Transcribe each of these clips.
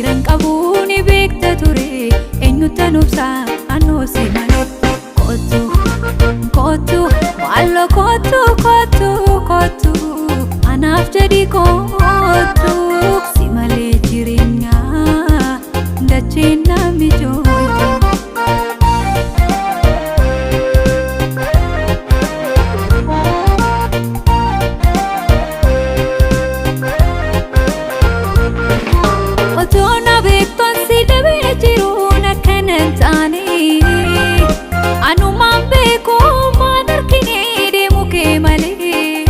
Firan qabu ni beekta ture eenyutti nuufsa anoo si malee. Kootu kootu maaloo kootu kootu kootu anaaf jedhi kootu si malee jireenya dacheen na mijooytu. Otoo na beektoon si dhabee jiruun akkana hin taane anumaan beeku maan argine deemu kee malee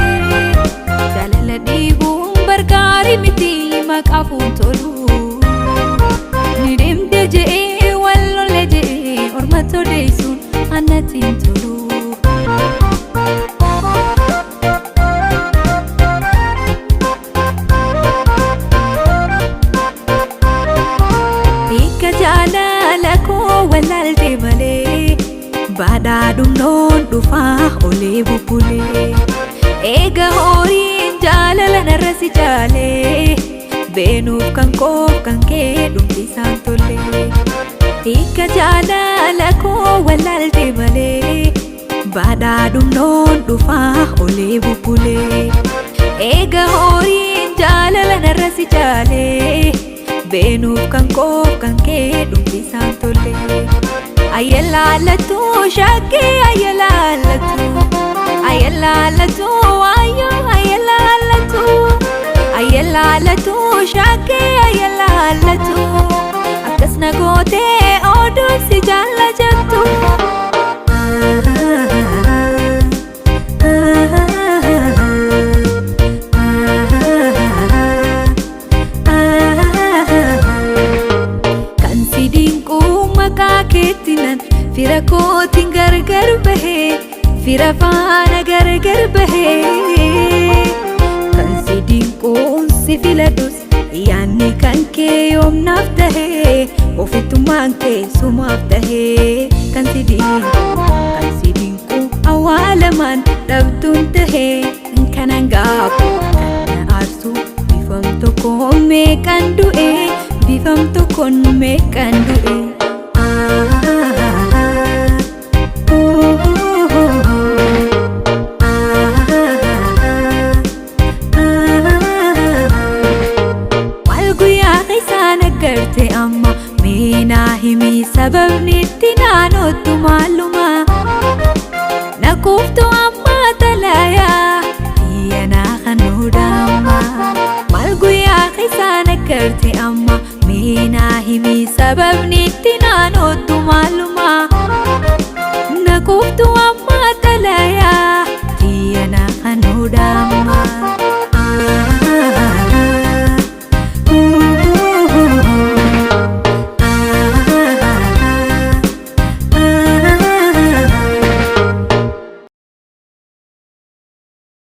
jaalala dhiibuun bargaarii miti maqaafuun tolu ni deemte je'ee wal lolle je'ee orma todeessuun anatti hin tolu. Hiika jaalala koo wallaalte malee badhaadhumnoon dhufaa olee bubbulee. Eega horiin jaalala narra si jaalee beenuuf kan koof kan kee dhumti isaan tolee. Hiika jaalala koo wallaalte malee badhaadhumnoon dhufaa olee bubbulee. Eega horiin jaalala narra si jaalee beenuuf kan koof kan kee dhumti isaan tolee. Ayyalaalatu shakkii ayyalaalatu ayyalaalatu waayoo ayyalaalatu ayyalaalatu shakkii ayyalaalatu akkas na gootee oduun si jaalla jettu. Kan si dinquu maqaa keetti nan fira kootiin gargar bahee fira faana gargar bahee. Kan si dinquun si filadhus yaanni kan kee yoomnaaf tahee ofittummaan kee sumaaf tahee. Kan si dinquu kan si dinquu awwaalamaan dhabduun tahee kanan gaafu kan na aarsu bifam tokkoon meeqan du'e bifam tokkoon meeqan du'e. Maal guyyaa keessaan agarte amma meenaa himi sababni itti naanottu maaluma nakuuftu amma talayaa xiyyanaa kanuudhaama. Maal guyyaa keessaan agarte amma meenaa himi sababni itti naanottu maaluma nakuuftu amma talayaa xiyyanaa kanuudhaama.